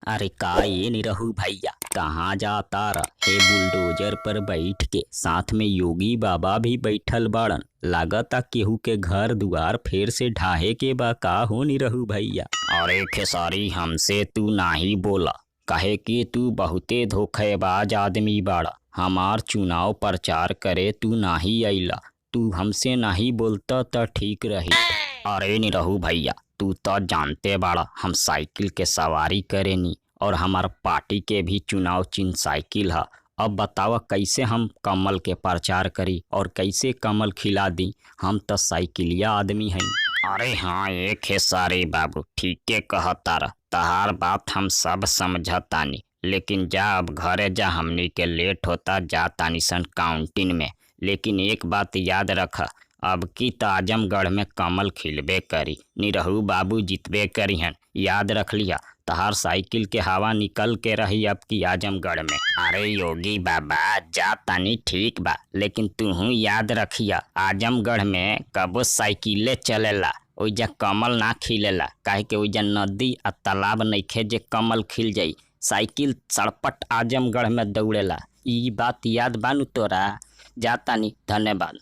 अरे का ये निरहू भैया, कहाँ जाता रह? हे बुलडोजर पर बैठ के साथ में योगी बाबा भी बैठल बाड़न। लागता केहू के घर दुआर फेर से ढाहे के बा का हो निरहू भैया? अरे खेसारी, हमसे तू नाही बोला, काहे कि तू बहुते धोखेबाज आदमी बाड़ा। हमार चुनाव प्रचार करे तू नाही अइला। तू हमसे नाही बोलता त ठीक रही। अरे निरहू भैया, तू तो जानते बाड़ा हम साइकिल के सवारी करेनी और हमार पार्टी के भी चुनाव चिन्ह साइकिल है। अब बतावा कैसे हम कमल के प्रचार करी और कैसे कमल खिला दी? हम तो साइकिलिया आदमी हैं। अरे हाँ ये खेसारी बाबू, ठीके कहतारा, तहार बात हम सब समझतानी, लेकिन जा अब घरे जा, हमनी के लेट होता जा तानी सन काउंटिन में। लेकिन एक बात याद रख, अब की त आजमगढ़ में कमल खिलबे करी, निरहू बाबू जीतबे करी हन। याद रख लिया, तहार साइकिल के हवा निकल के रही अब की आजमगढ़ में। अरे योगी बाबा, जा तानी ठीक बा, लेकिन तूहू याद रखिया आजमगढ़ में कबो साइकिले चलेला, ओइजा कमल ना खिलेला, काहे कि ओइजा नदी आ तालाब नइखे जे कमल खिल जाई। साइकिल सड़पट आजमगढ़ में दौड़ेला, ई बात याद बानू तोरा? जा तानी, धन्यवाद।